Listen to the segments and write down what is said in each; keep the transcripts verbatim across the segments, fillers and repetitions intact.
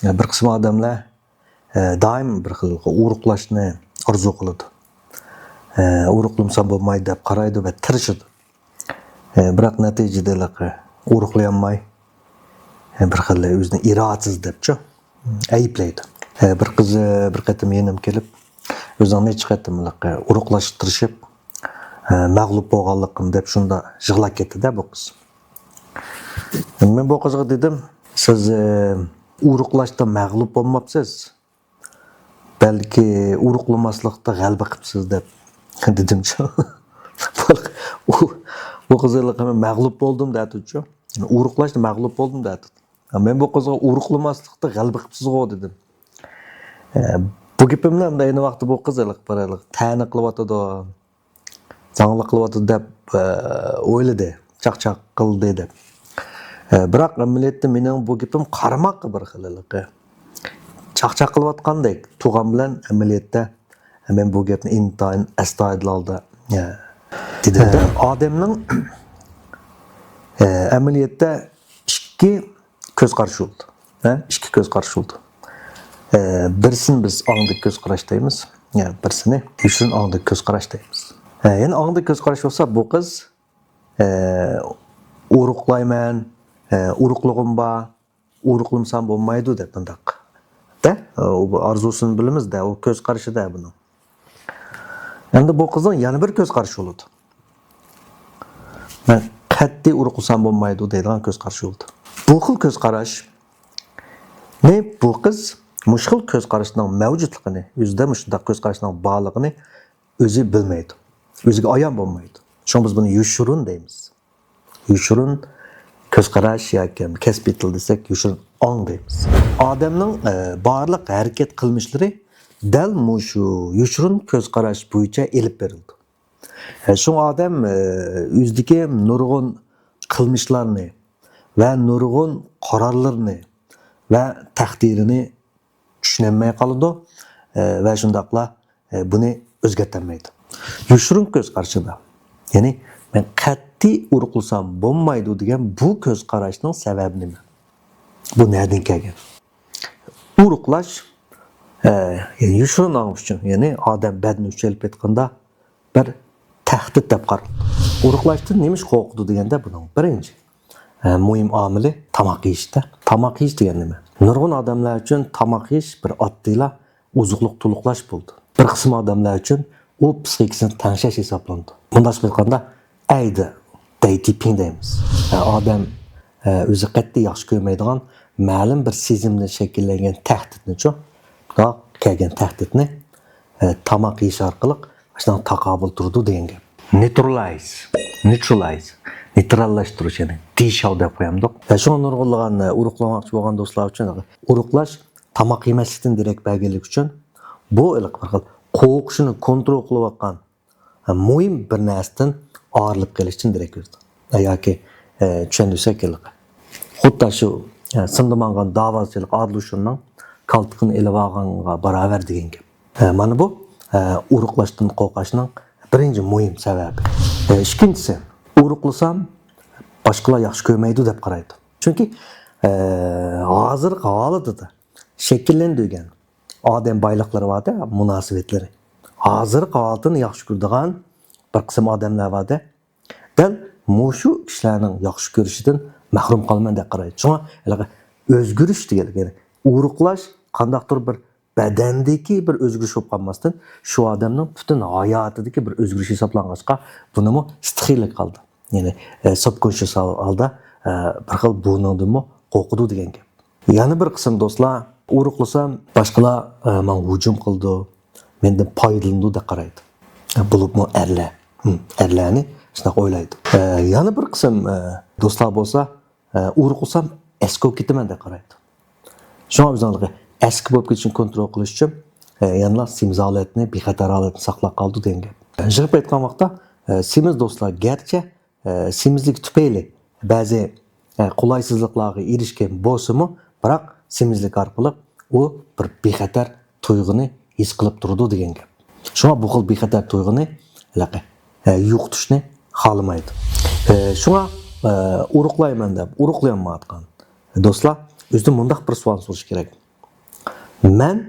بىر قىسىم ئادەملەر، ئە، دائىم بىر خىل ئورۇقلاشنى ئارزۇ قىلىدۇ. ئە، ئورۇقلىمىسام بولمايدۇ دەپ قارايدۇ ۋە تىرىشىدۇ. ئە، بىراق نەتىجىدە ھېلىقى ئورۇقلىيالماي، ئە، بىر خىل ئۆزىنى ئىرادىسىز دەپچۇ، ئەيىبلەيدۇ. ئە، بىر قىز، ئە، بىر قېتىم يېنىمغا كېلىپ، ئۆزىنىڭ نەچچە قېتىم ھېلىقى ئورۇقلاشقا تىرىشىپ، ئە، مەغلۇپ بولغانلىقىنى دەپ شۇنداق يىغلاپ كەتتى-دە بۇ قىز. مەن بۇ قىزغا دېدىم، سىز، ئە، ئورۇقلاشتا مەغلۇپ بولماپسىز. بەلكى ئورۇقلىماسلىقتا غەلىبە قىپسىز دەپ دېدىمچۇ. ئۇ، بۇ قىز ھېلىقى مەغلۇپ بولدۇم دەتتىچۇ. ئورۇقلاشتا مەغلۇپ بولدۇم دەتتى. مەن بۇ قىزغا ئورۇقلىماسلىقتا غەلىبە قىپسىزغۇ دېدىم. ئە، بۇ گېپىمنى ئەمدى ئەينى ۋاقىتتا بۇ قىز ھېلىقى بىر ھېلىقى تەنە قىلىۋاتىدۇ. زاڭلىق قىلىۋاتىدۇ دەپ، ئە، ئويلىدى، چاقچاق قىلدى دەپ. ئە، بىراق ئەمەلىيەتتە مېنىڭ بۇ گېپىم قارىماققا بىر خىل ھېلىقى چاقچاق قىلىۋاتقاندەك تۇرغان بىلەن ئەمەلىيەتتە مەن بۇ گەپنى ئىنتايىن ئەستايىدىل ھالدا، ئە، دېدىم-دە. ئادەمنىڭ، ئە، ئەمەلىيەتتە ئىككى كۆز قارىشى بولىدۇ. ھە؟ ئىككى كۆز قارىشى بولىدۇ. ئە، بىرسىنى بىز ئاڭدىكى كۆز قاراش دەيمىز. يا، بىرسىنى يوشۇرۇن ئاڭدىكى كۆز قاراش دەيمىز. ئە، يەنە ئاڭدىكى كۆز قاراش بولسا، بۇ قىز، ئە، ئورۇقلايمەن، ئە، ئورۇقلۇقۇم بار، ئورۇقلىمىسام بولمايدۇ دەپ مۇنداق. دە، ئۇ ئارزۇسىنى بىلىمىز-دە، ئۇ كۆز قارىشى-دە بۇنىڭ. ئەمدى بۇ قىزنىڭ يەنە بىر كۆز قارىشى بولىدۇ. مەن قەتئىي ئورۇقلىسام بولمايدۇ دەيدىغان كۆز قارىشى بولىدۇ. بۇ خىل كۆز قاراشنى بۇ قىز مۇشۇ خىل كۆز قاراشنىڭ مەۋجۇتلۇقىنى، ئۆزىدە مۇشۇنداق كۆز قاراشنىڭ بارلىقىنى ئۆزى بىلمەيدۇ. ئۆزىگە ئايان بولمايدۇ. شۇڭا بىز بۇنى يوشۇرۇن دەيمىز. يوشۇرۇن كۆز قاراش ياكى كەسپىي تىل دېسەك، يوشۇرۇن ئاڭ دەيمىز. ئادەمنىڭ، ئە، بارلىق ھەرىكەت قىلمىشلىرى دەل مۇشۇ يوشۇرۇن كۆز قاراش بويىچە ئېلىپ بېرىلىدۇ. ئە، شۇڭا ئادەم، ئە، ئۆزىدىكى نۇرغۇن قىلمىشلارنى ۋە نۇرغۇن قارارلىرىنى ۋە تەقدىرىنى چۈشىنەلمەي قالىدۇ، ئە، ۋە شۇنداقلا، ئە، بۇنى ئۆزگەرتەلمەيدۇ. يوشۇرۇن كۆز قارىشىدا، يەنى مەن قەتئىي ئورۇقلىسام بولمايدۇ دېگەن بۇ كۆز قاراشنىڭ سەۋەبى نېمە؟ بۇ نەدىن كەلگەن؟ ئورۇقلاش، ئە، يەنى يوشۇرۇن ئاڭ ئۈچۈن، يەنى ئادەم بەدىنى ئۈچ ئېلىپ ئېيتقاندا، بىر تەھدىت دەپ قارىلىدۇ. ئورۇقلاشتىن نېمە ئىش قورقىدۇ دېگەندە، بۇنىڭ بىرىنچى، ئە، مۇھىم ئامىلى تاماق يېيىشتە. تاماق يېيىش دېگەن نېمە؟ نۇرغۇن ئادەملەر ئۈچۈن تاماق يېيىش بىر ئاددىيلا ئوزۇقلۇق تولۇقلاش بولدى. بىر قىسىم ئادەملەر ئۈچۈن ئۇ پىسخىكىسىنى تەڭشەش ھېسابلىنىدۇ. مۇنداقچە ئېيتقاندا، ئەيدى دەيتىپىڭ دەيمىز. ئادەم، ئە، ئۆزى قەتئىي ياخشى كۆرمەيدىغان مەلۇم بىر سېزىمدىن شەكىللەنگەن تەھدىتنىچۇ، بۇنداق كەلگەن تەھدىتنى، ئە، تاماق يېيىش ئارقىلىق شۇنداق تاقابىل تۇرىدۇ دېگەن گەپ. نېيتراللايز، نېيتراللايز، نېيتراللاشتۇرۇش، يەنى دېشاۋ دەپ قويامدۇق. ئە، شۇڭا نۇرغۇنلىغان، ئە، ئورۇقلىماقچى بولغان دوستلار ئۈچۈن ئورۇقلاش تاماق يېمەسلىكتىن دېرەك بەرگەنلىكى ئۈچۈن بۇ ھېلىقى بىر خىل قورقۇشىنى كونترول قىلىۋاتقان مۇھىم بىر نەرسىدىن ئايرىلىپ قېلىشتىن دېرەك بېرىدۇ. ياكى، ئە، چۈشەندۈرسەك ھېلىقى. خۇددى شۇ، ئە، سىمدا ماڭغان داۋاسىچىلىق ئادىل ئۇچۇرنىڭ كالتىكىنى ئېلىۋالغانغا باراۋەر دېگەن گەپ. ئە، مانا بۇ، ئە، ئورۇقلاشتىن قورقۇشنىڭ بىرىنچى مۇھىم سەۋەبى. ئە، ئىككىنچىسى، ئورۇقلىسام باشقىلار ياخشى كۆرمەيدۇ دەپ قارايدۇ. چۈنكى، ئە، ھازىرقى ھالىتىدە شەكىللەندۈرگەن ئادەم بايلىقلىرى بار-دە، مۇناسىۋەتلىرى. ھازىرقى ھالىتىنى ياخشى كۆرىدىغان بىر قىسىم ئادەملەر بار-دە، دەل مۇشۇ كىشىلەرنىڭ ياخشى كۆرۈشىدىن مەھرۇم قالىمەن دەپ قارايدۇ. شۇڭا ھېلىقى ئۆزگىرىش دېگەنلىك، يەنى ئورۇقلاش قانداقتۇر بىر بەدەندىكى بىر ئۆزگىرىش بولۇپ قالماستىن، شۇ ئادەمنىڭ پۈتۈن ھاياتىدىكى بىر ئۆزگىرىش ھېسابلانغاچقا، بۇنىمۇ ستىخىيلىك ھالدا، يەنى، ئە، سۇبكونشيس ھالدا، ئە، بىر خىل بۇنىڭدىنمۇ قورقىدۇ دېگەن گەپ. يەنە بىر قىسىم دوستلار، ئورۇقلىسام باشقىلار، ئە، ماڭا ھۇجۇم قىلىدۇ، مەندىن پايدىلىنىدۇ دەپ قارايدۇ. بولۇپمۇ ئەرلەر، ھىم، ئەرلەرنى شۇنداق ئويلايدۇ. ئە، يەنە بىر قىسىم، ئە، دوستلار بولسا، ئە، ئورۇقلىسام ئەسكىگە كېتىمەن دەپ قارايدۇ. شۇڭا بىز ئەسكى بولۇپ كېتىشنى كونترول قىلىش ئۈچۈن، ئە، يەنىلا سېمىز ھالەتنى، بىخەتەر ھالەتنى ساقلاپ قالىدۇ دېگەن گەپ. يىغىپ ئېيتقان ۋاقىتتا، ئە، سېمىز دوستلار گەرچە ئە، سېمىزلىكى تۈپەيلى بەزى، ئە، قولايسىزلىقلارغا ئېرىشكەن بولسىمۇ، بىراق سېمىزلىك ئارقىلىق ئۇ بىر بىخەتەر تۇيغۇنى ھېس قىلىپ تۇرىدۇ دېگەن گەپ. شۇڭا بۇ خىل بىخەتەر تۇيغۇنى ھېلىقى، ئە، يوقىتىشنى خالىمايدۇ. ئە، شۇڭا، ئە، ئورۇقلايمەن دەپ ئورۇقلىيالمايۋاتقان دوستلار ئۆزىدىن مۇنداق بىر سوئال سورىشى كېرەك. مەن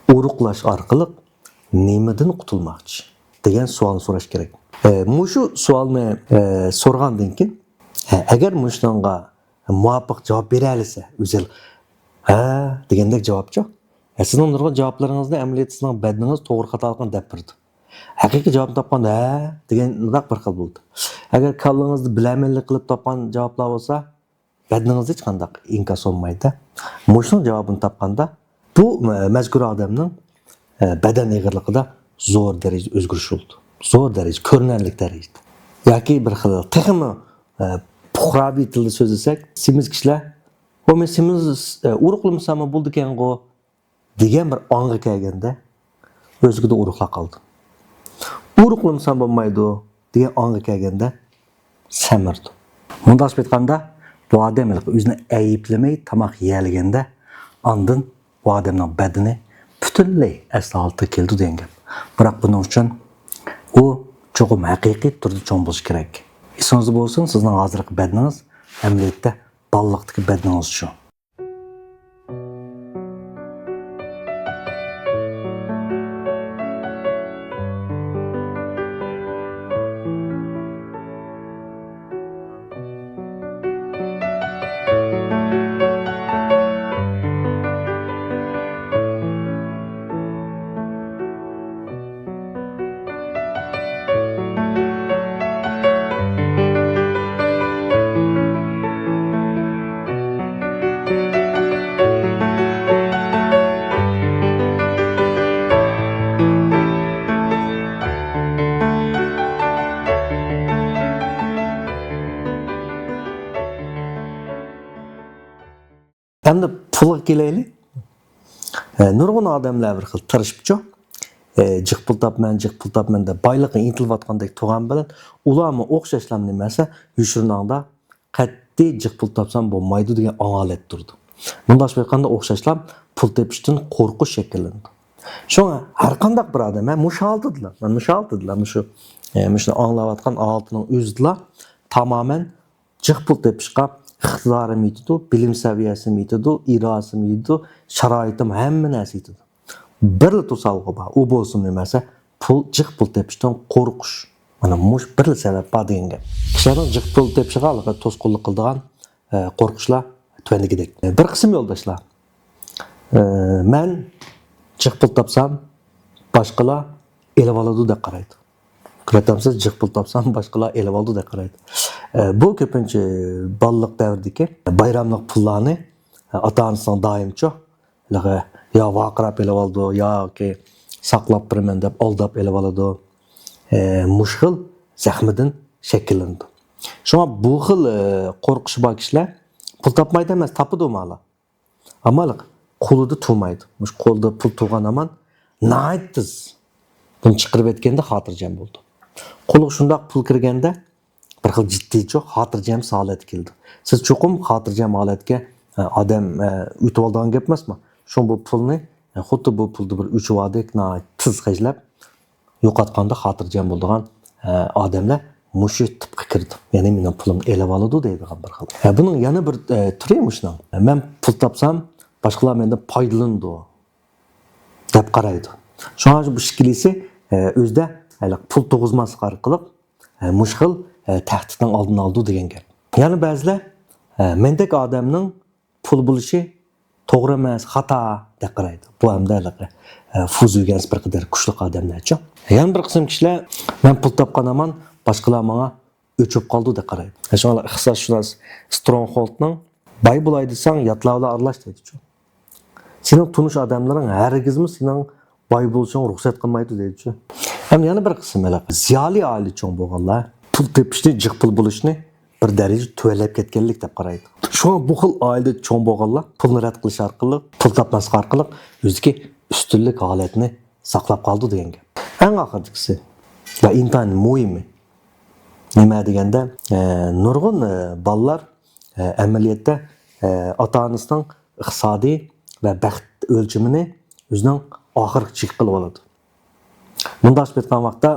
ئورۇقلاش ئارقىلىق نېمىدىن قۇتۇلماقچى دېگەن سوئالنى سوراش كېرەك. ئە، مۇشۇ سوئالنى، ئە، سورىغاندىن كېيىن، ئە، ئەگەر مۇشۇنىڭغا مۇۋاپىق جاۋاب بېرەلىسە، ئۆزى ھە دېگەندەك جاۋابچۇ. ئە، سىزنىڭ نۇرغۇن جاۋابلىرىڭىزنى ئەمەلىيەتتە سىزنىڭ بەدىنىڭىز توغرا خاتالىقىنى دەپ بېرىدۇ. ھەقىقىي جاۋابنى تاپقاندا ھە دېگەن مۇنداق بىر خىل بولىدۇ. ئەگەر كاللىڭىزدا بىلەرمەنلىك قىلىپ تاپقان جاۋابلار بولسا، بەدىنىڭىزدە ھېچقانداق ئىنكاس بولمايدۇ. مۇشۇنىڭ جاۋابىنى تاپقاندا، بۇ، ئە، مەزكۇر ئادەمنىڭ، ئە، بەدەن ئېغىرلىقىدا زور دەرىجىدە ئۆزگىرىش بولىدۇ. زور دەرىجە، كۆرۈنەرلىك دەرىجىدە. ياكى بىر خىل تېخىمۇ، ئە، پۇقراۋى تىلدا سۆزلىسەك، سېمىز كىشىلەر، «ھو، مەن سېمىز، ئە، ئورۇقلىمىساممۇ بولىدىكەنغۇ» دېگەن بىر ئاڭغا كەلگەندە، ئۆزلۈكىدە ئورۇقلاپ قالىدۇ. «ئورۇقلىمىسام بولمايدۇ» دېگەن ئاڭغا كەلگەندە، سەمرىدۇ. مۇنداقچە ئېيتقاندا، بۇ ئادەم ھېلىقى ئۆزىنى ئەيىبلىمەي تاماق يېيەلىگەندە، ئاندىن بۇ ئادەمنىڭ بەدىنى پۈتۈنلەي ئەسلى ھالىتىگە كېلىدۇ دېگەن گەپ. بىراق بۇنىڭ ئۈچۈن ئۇ چوقۇم ھەقىقىي تۈردە چوڭ بولۇشى كېرەك. ئېسىڭىزدە بولسۇن، سىزنىڭ ھازىرقى بەدىنىڭىز ئەمەلىيەتتە بالىلىقتىكى بەدىنىڭىز شۇ. ئەمدى پۇلغا كېلەيلى. ئە، نۇرغۇن ئادەملەر بىر خىل تىرىشىپچۇ. ئە، جىق پۇل تاپىمەن، جىق پۇل تاپىمەن دەپ بايلىققا ئىنتىلىۋاتقاندەك تۇرغان بىلەن، ئۇلارمۇ ئوخشاشلا نېمە دېسە، يوشۇرۇن ھالدا قەتئىي جىق پۇل تاپسام بولمايدۇ دېگەن ئاڭ ھالەتتە تۇرىدۇ. مۇنداقچە ئېيتقاندا، ئوخشاشلا پۇل تېپىشتىن قورقۇش شەكىللىنىدۇ. شۇڭا ھەر قانداق بىر ئادەم، ھە، مۇشۇ ھالىتىدىلا، مۇشۇ ھالىتىدىلا، مۇشۇ، ئە، مۇشۇنى ئاڭلاۋاتقان ھالىتىنىڭ ئۆزىدىلا تامامەن جىق پۇل تېپىشقا ئىقتىدارىم يېتىدۇ، بىلىم سەۋىيەسىم يېتىدۇ، ئىرادىسىم يېتىدۇ، شارائىتىم، ھەممە نەرسە يېتىدۇ. بىرلا توسالغۇ بار، ئۇ بولسىمۇ نېمە دېسە، پۇل، جىق پۇل تېپىشتىن قورقۇش. مانا مۇشۇ بىرلا سەۋەب بار دېگەن گەپ. كىشىلەرنىڭ جىق پۇل تېپىشىغا ھېلىقى توسقۇنلۇق قىلىدىغان، ئە، قورقۇشلار تۆۋەندىكىدەك. بىر قىسىم يولداشلار، ئە، مەن جىق پۇل تاپسام، باشقىلار ئېلىۋالىدۇ دەپ قارايدۇ. كۆرۈۋاتامسىز، جىق پۇل تاپسام، باشقىلار ئېلىۋالىدۇ دەپ قارايدۇ. ئە، بۇ كۆپىنچە بالىلىق دەۋرىدىكى بايراملىق پۇللارنى، ئە، ئاتا-ئانىسىنىڭ دائىمچۇ، ھېلىقى يا ۋارقىراپ ئېلىۋالىدۇ ياكى ساقلاپ بېرىمەن دەپ ئالداپ ئېلىۋالىدۇ. ئە، مۇشۇ خىل زەخمىدىن شەكىللىنىدۇ. شۇڭا بۇ خىل، ئە، قورقۇشى بار كىشىلەر پۇل تاپمايدۇ ئەمەس، تاپىدۇ مالا. ئەمما قولىدا تۇرمايدۇ. مۇشۇ قولىدا پۇل تۇرغان ھامان ناھايىتى تېز بۇنى چىقىرىپ ئەتكەندە خاتىرجەم بولىدۇ. قولىغا شۇنداق پۇل كىرگەندە بىر خىل جىددىيچۇ، خاتىرجەمسىز ھالەتكە كېلىدۇ. سىز چوقۇم خاتىرجەم ھالەتكە، ئە، ئادەم، ئە، ئۆتۈۋالىدىغان گەپ ئەمەسمۇ؟ شۇڭا بۇ پۇلنى، ئە، خۇددى بۇ پۇلدا بىر ئۆچ باردەك ناھايىتى تېز خەجلەپ، يوقاتقاندا خاتىرجەم بولىدىغان، ئە، ئادەملەر مۇشۇ تىپقا كىرىدۇ. يەنى مېنىڭ پۇلۇمنى ئېلىۋالىدۇ دەيدىغان بىر خىل. ئە، بۇنىڭ يەنە بىر، ئە، تۈرى مۇشۇنىڭ. مەن پۇل تاپسام، باشقىلار مەندىن پايدىلىنىدۇ دەپ قارايدۇ. شۇڭا بۇ ئىككىلىسى، ئە، ئۆزىدە، ئە، پۇل تۇرغۇزماسلىق ئارقىلىق، ئە، مۇشۇ خىل، ئە، تەھدىتنىڭ ئالدىنى ئالىدۇ دېگەن گەپ. يەنە بەزىلەر، ئە، مەندەك ئادەمنىڭ پۇل بولۇشى توغرا ئەمەس، خاتا دەپ قارايدۇ. بۇ ھەمدە ھېلىقى، ئە، فۇزۇگەنس بىر قەدەر كۈچلۈك ئادەملەرچۇ. يەنە بىر قىسىم كىشىلەر، مەن پۇل تاپقان ھامان باشقىلار ماڭا ئۆچ بولۇپ قالىدۇ دەپ قارايدۇ. شۇڭا ئىقتىسادشۇناس سترونغھولدنىڭ، «باي بولاي دېسەڭ، ياتلار بىلەن ئارىلاش» دەيدىچۇ. سېنىڭ تونۇش ئادەملىرىڭ ھەرگىزمۇ سېنىڭ باي بولۇشۇڭغا رۇخسەت قىلمايدۇ دەيدىچۇ. ھەم يەنە بىر قىسىم ھېلىقى زىيالىي ئائىلىدە چوڭ بولغانلار پۇل تېپىشنى، جىق پۇل بولۇشنى بىر دەرىجە تۆۋەنلەپ كەتكەنلىك دەپ قارايدۇ. شۇڭا بۇ خىل ئائىلىدە چوڭ بولغانلار پۇلنى رەت قىلىش ئارقىلىق، پۇل تاپماسلىق ئارقىلىق ئۆزىدىكى ئۈستۈنلۈك ھالەتنى ساقلاپ قالىدۇ دېگەن گەپ. ئەڭ ئاخىرقىسى ۋە ئىنتايىن مۇھىمى نېمە دېگەندە، ئە، نۇرغۇن، ئە، بالىلار، ئە، ئەمەلىيەتتە، ئە، ئاتا-ئانىسىنىڭ ئىقتىسادىي ۋە بەخت ئۆلچىمىنى ئۆزىنىڭ ئاخىرقى چېكى قىلىۋالىدۇ. مۇنداقچە ئېيتقان ۋاقىتتا،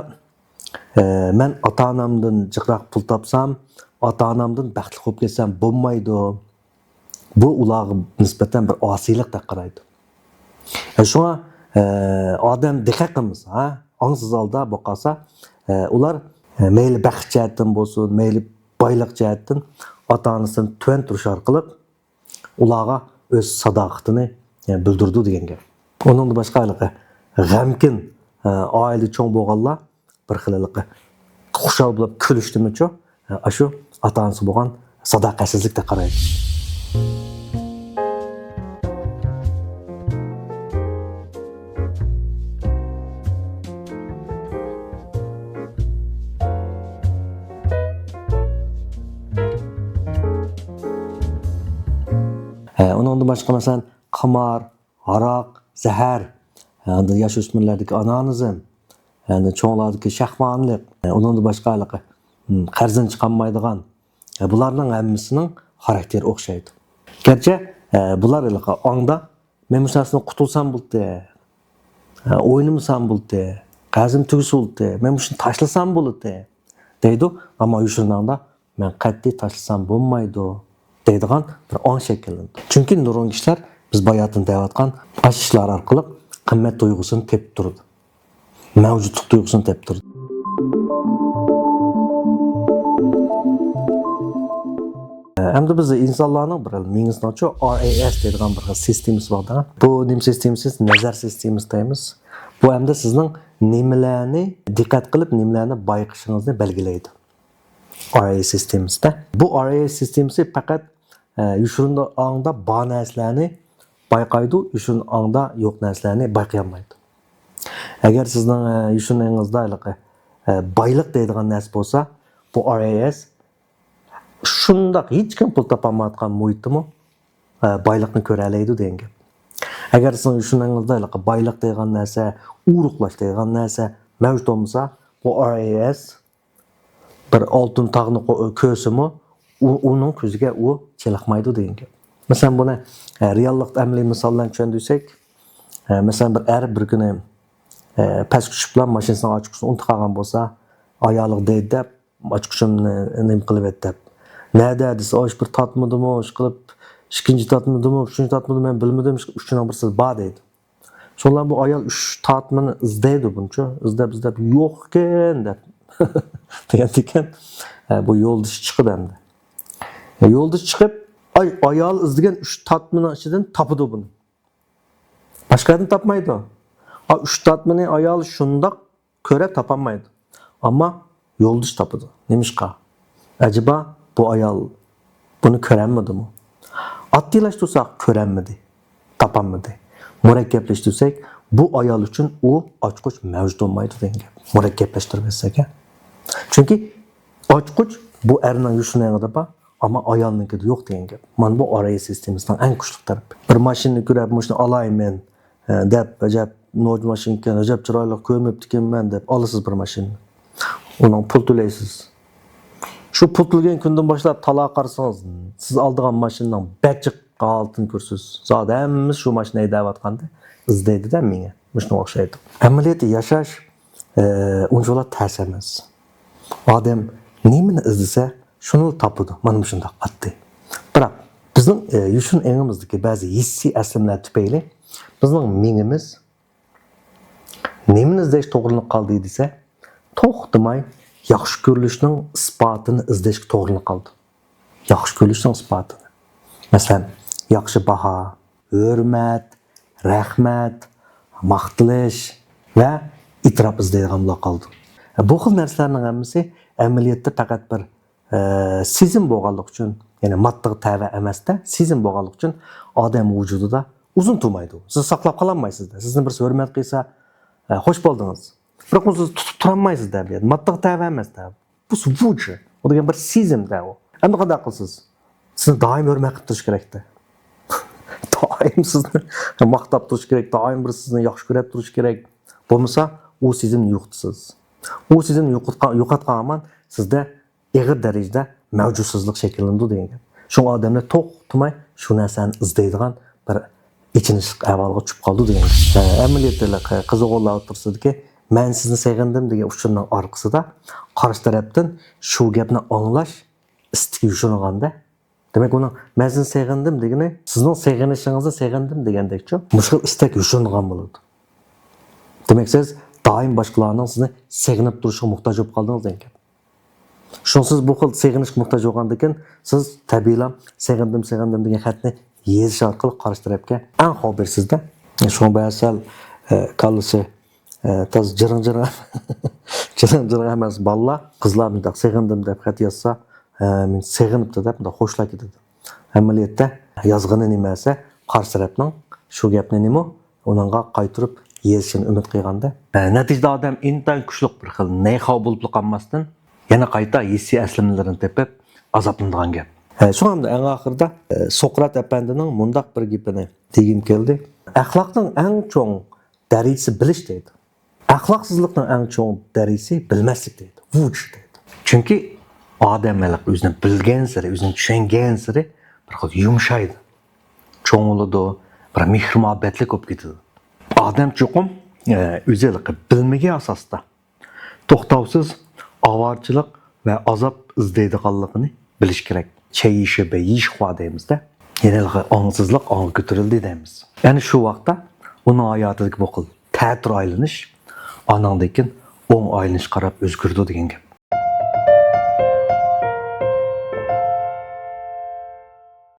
ئە، مەن ئاتا-ئانامدىن جىقراق پۇل تاپسام، ئاتا-ئانامدىن بەختلىك بولۇپ كەتسەم بولمايدۇ. بۇ ئۇلارغا نىسبەتەن بىر ئاسىيلىق دەپ قارايدۇ. ئە، شۇڭا، ئە، ئادەم دىققەت قىلمىسا، ھە، ئاڭسىز ھالدا بولۇپ قالسا، ئە، ئۇلار، ئە، مەيلى بەخت جەھەتتىن بولسۇن، مەيلى بايلىق جەھەتتىن ئاتا-ئانىسىدىن تۆۋەن تۇرۇش ئارقىلىق ئۇلارغا ئۆز ساداقىتىنى، ئە، بىلدۈرىدۇ دېگەن گەپ. ئۇنىڭدىن باشقا ھېلىقى غەمكىن، ئە، ئائىلىدە چوڭ بولغانلار بىر خىل ھېلىقى خۇشال بولۇپ كۈلۈشتىمۇچۇ، ئاشۇ ئاتا-ئانىسىغا بولغان ساداقەتسىزلىك دەپ قارايدۇ. ھە، ئۇنىڭدىن باشقا، مەسىلەن، قىمار، ھاراق، زەھەر، ئاندىن ياش-ئۆسمۈرلەردىكى ئانانىزم، ئاندىن چوڭلاردىكى شەھۋانىيلىق، ئۇنىڭدىن باشقا ھېلىقى، ھىم، قەرزدىن چىقالمايدىغان، بۇلارنىڭ ھەممىسىنىڭ خاراكتېرى ئوخشايدۇ. گەرچە، بۇلار ھېلىقى ئاڭدا، مەن مۇشۇ نەرسىدىن قۇتۇلسام بولدى، ئوينىمىسام بولدى، قەرزىم تۈگىسە بولدى، مەن مۇشۇنى تاشلىسام بولدى، دەيدۇ، ئەمما يوشۇرۇن ئاڭدا مەن قەتئىي تاشلىسام بولمايدۇ دەيدىغان بىر ئاڭ شەكىللىنىدۇ. چۈنكى نۇرغۇن كىشىلەر بىز باياتىن دەۋاتقان ئاشۇ ئىشلار ئارقىلىق قىممەت تۇيغۇسىنى تېپىپ تۇرىدۇ. مەۋجۇتلۇق تۇيغۇسىنى تېپىپ تۇرىدۇ. ئەمدى بىز ئىنسانلارنىڭ بىر مېڭىسىنىڭچۇ، ئار ئەي ئەس دەيدىغان بىر سىستېمىسى بار. بۇ نېمە سىستېمىسى؟ نەزەر سىستېمىسى دەيمىز. بۇ ئەمدى سىزنىڭ نېمىلەرنى دىققەت قىلىپ، نېمىلەرنى بايقىشىڭىزنى بەلگىلەيدۇ. ئار ئەي ئېس سىستېمىسىدە. بۇ ئار ئەي ئېس سىستېمىسى پەقەت، ئە، يوشۇرۇن ئاڭدا بار نەرسىلەرنى بايقايدۇ، يوشۇرۇن ئاڭدا يوق نەرسىلەرنى بايقىيالمايدۇ. ئەگەر سىزنىڭ، ئە، يوشۇرۇن ئېڭىڭىزدا ھېلىقى، ئە، بايلىق دەيدىغان نەرسە بولسا، بۇ ئار ئەي ئېس شۇنداق ھېچكىم پۇل تاپالمايدىغان مۇھىتتىمۇ، ئە، بايلىقنى كۆرەلەيدۇ دېگەن گەپ. ئەگەر سىزنىڭ يوشۇرۇن ئېڭىڭىزدا ھېلىقى بايلىق دەيدىغان نەرسە، ئورۇقلاش دەيدىغان نەرسە مەۋجۇت بولمىسا، بۇ ئار ئەي ئېس بىر ئالتۇن تاغنى قو-، كۆرسىمۇ، ئۇ، ئۇنىڭ كۆزىگە ئۇ چېلىقمايدۇ دېگەن گەپ. مەسىلەن، بۇنى، ئە، رېئاللىقتا ئەمەلىي مىسال بىلەن چۈشەندۈرسەك، ئە، مەسىلەن، بىر ئەر بىر كۈنى، ئە، پەسكە چۈشۈپلا ماشىنىسىنىڭ ئاچقۇچىنى ئۇنتۇپ قالغان بولسا، ئايالىغا دەيدۇ دەپ، ئاچقۇچۇمنى نېمە قىلىۋەت دەپ. نەدە دېسە، ئاش بىر تارتمىدىمۇ، ئىشقىلىپ، ئىككىنچى تارتمىدىمۇ، ئۈچىنچى تارتمىدىمۇ، مەن بىلمىدىم، ئۈچىنىڭ بىرسى بار دەيدۇ. شۇڭا بۇ ئايال ئۈچ تارتمىنى ئىزدەيدۇ بۇنچۇ. ئىزدەپ، ئىزدەپ، يوقكەن دەپ دېگەندىكىن، ھە، بۇ يولدىشى چىقىدۇ ئەمدى. يولدىشى چىقىپ، ئاي-، ئايال ئىزدىگەن ئۈچ تارتمىنىڭ ئىچىدىن تاپىدۇ بۇنى. باشقا يەردىن تاپمايدۇ. ئا، ئۈچ تارتمىنى ئايال شۇنداق كۆرە تاپالمايدۇ. ئەمما يولدىشى تاپىدۇ. نېمىشقا؟ ئەجەبا بۇ ئايال بۇنى كۆرەلمىدىمۇ؟ ئاددىيلاشتۇرساق، كۆرەلمىدى، تاپالمىدى. مۇرەككەپلەشتۈرسەك، بۇ ئايال ئۈچۈن ئۇ ئاچقۇچ مەۋجۇت بولمايدۇ دېگەن گەپ. مۇرەككەپلەشتۈرۈۋەتسەك، ھە؟ چۈنكى ئاچقۇچ بۇ ئەرنىڭ يوشۇرۇن ئېڭىدا بار، ئەمما ئايالنىڭكىدە يوق دېگەن گەپ. مانا بۇ ئار ئەي ئېس سىستېمىسىنىڭ ئەڭ كۈچلۈك تەرىپى. بىر ماشىنىنى كۆرۈپ، مۇشۇنى ئالايمەن، ھە، دەپ، ئەجەب نوچى ماشىنىكەن، ئەجەب چىرايلىق، كۆرمەپتىكەنمەن دەپ ئالىسىز بىر ماشىنىنى. ئۇنىڭ پۇل تۆلەيسىز. شۇ پۇل تۆلىگەن كۈندىن باشلاپ تالاغا قارىسىڭىز، سىز ئالىدىغان ماشىنىنىڭ بەك جىق ھالىتىنى كۆرىسىز. زادى ھەممىسى شۇ ماشىنا ھەيدەۋاتقاندا ئىزدەيدۇ-دە مېڭە. مۇشۇنىڭغا ئوخشايدۇ. ئەمەلىيەتتە ياشاش، ئە، ئۇنچىۋالا تەس ئەمەس. ئادەم نېمىنى ئىزدىسە، شۇنىلا تاپىدۇ. مانا مۇشۇنداق ئاددىي. بىراق، بىزنىڭ، ئە، يوشۇرۇن ئېڭىمىزدىكى بەزى ھېسسىي ئەسلىمىلەر تۈپەيلى بىزنىڭ مېڭىمىز نېمىنى ئىزدەش توغرىلىنىپ قالدى دېسە، توختىماي ياخشى كۆرۈلۈشنىڭ ئىسپاتىنى ئىزدەشكە توغرىلىنىپ قالدى. ياخشى كۆرۈلۈشنىڭ ئىسپاتىنى. مەسىلەن، ياخشى باھا، ھۆرمەت، رەھمەت، ماختىلىش ۋە ئېتىراپ ئىزدەيدىغان بولۇپ قالدى. بۇ خىل نەرسىلەرنىڭ ھەممىسى ئەمەلىيەتتە پەقەت بىر، ئە، سېزىم بولغانلىقى ئۈچۈن، يەنى ماددىغا تەۋە ئەمەستە، سېزىم بولغانلىقى ئۈچۈن ئادەم ۋۇجۇدىدا ئۇزۇن تۇرمايدۇ. سىز ساقلاپ قالالمايسىز-دە. سىزنى بىرسى ھۆرمەت قىلسا، ئە، خوش بولدىڭىز. بىراق ئۇنى سىز تۇتۇپ تۇرالمايسىز-دە بۇ يەردە. ماددىغا تەۋە ئەمەس-دە. بۇ ۋۇجۇ. ئۇ دېگەن بىر سېزىم-دە ئۇ. ئەمدى قانداق قىلىسىز؟ سىزنى دائىم ھۆرمەت قىلىپ تۇرۇش كېرەك-دە. دائىم سىزنى ماختاپ تۇرۇش كېرەك، دائىم بىر سىزنى ياخشى كۆرۈپ تۇرۇش كېرەك. بولمىسا، ئۇ سېزىمنى يوقىتىسىز. ئۇ سېزىمنى يوقاتقان، يوقاتقان ھامان سىزدە ئېغىر دەرىجىدە مەۋجۇتسىزلىق شەكىللىنىدۇ دېگەن گەپ. شۇڭا ئادەملەر توختىماي شۇ نەرسىنى ئىزدەيدىغان بىر ئېچىنىشلىق ئەھۋالغا چۈشۈپ قالىدۇ دېگەن گەپ. ئەمەلىيەتتە، قىز ئوغۇللار ئوتتۇرىسىدىكى «مەن سىزنى سېغىندىم» دېگەن ئۇچۇرنىڭ ئارقىسىدا قارشى تەرەپتىن شۇ گەپنى ئاڭلاش ئىستىكى يوشۇرۇنغاندا، دېمەك، ئۇنىڭ «مەن سېنى سېغىندىم» دېگىنى سىزنىڭ سېغىنىشىڭىزنى سېغىندىم دېگەندەكچۇ، مۇشۇ خىل ئىستەك يوشۇرۇنغان بولىدۇ. دېمەك، سىز دائىم باشقىلارنىڭ سىزنى سېغىنىپ تۇرۇشىغا موھتاج بولۇپ قالدىڭىز دېگەن گەپ. شۇڭا سىز بۇ خىل سېغىنىشقا موھتاج بولغاندىكىن، سىز تەبىئىيلا «سېغىندىم، سېغىندىم» دېگەن خەتنى يېزىش ئارقىلىق قارشى تەرەپكە ئەڭ خاۋپ بېرىسىز-دە. شۇڭا بەزى سەل، ئە، كاللىسى، ئە، تازا جىرىڭ-جىرىڭ، جىرىڭ-جىرىڭ ئەمەس بالىلار، قىزلار مۇنداق «سېغىندىم» دەپ خەت يازسا، ئە، «مېنى سېغىنىپتۇ» دەپ مۇنداق خوشلاپ كېتىدۇ. ئەمەلىيەتتە يازغىنى نېمە دېسە، قارشى تەرەپنىڭ شۇ گەپنى نېمە ئۇنىڭغا قايتۇرۇپ يېزىشىنى ئۈمىد قىلغاندا، ئە، نەتىجىدە ئادەم ئىنتايىن كۈچلۈك بىر خىل نەيخاۋ بولۇپلا قالماستىن، يەنە قايتا ھېسسىي ئەسلىمىلىرىنى تېپىپ ئازابلىنىدىغان گەپ. ئە، شۇڭا ئەمدى ئەڭ ئاخىرىدا، ئە، سوقرات ئەپەندىنىڭ مۇنداق بىر گېپىنى دېگۈم كەلدى. «ئەخلاقنىڭ ئەڭ چوڭ دەرىجىسى بىلىش» دەيدۇ. «ئەخلاقسىزلىقنىڭ ئەڭ چوڭ دەرىجىسى بىلمەسلىك» دەيدۇ. ۋۇچ دەيدۇ. چۈنكى ئادەم ھېلىقى ئۆزىنى بىلگەنسېرى، ئۆزىنى چۈشەنگەنسېرى بىر خىل يۇمشايدۇ، چوڭىيىدۇ، بىر مېھىر-مۇھەببەتلىك بولۇپ كېتىدۇ. ئادەم چوقۇم، ئە، ئۆزى ھېلىقى بىلمىگەن ئاساستا توختاۋسىز ئاۋارىچىلىق ۋە ئازاب ئىزدەيدىغانلىقىنى بىلىش كېرەك. چەيشىبە يىشخۇا دەيمىز-دە. يەنە ھېلىقى ئاڭسىزلىق ئاڭغا كۆتۈرۈلدى دەيمىز. ئەنە شۇ ۋاقىتتا ئۇنىڭ ھاياتىدىكى بۇ خىل تەتۈر ئايلىنىش ئاناڭدىن كېيىن ئوڭ ئايلىنىشقا قاراپ ئۆزگىرىدۇ دېگەن گەپ.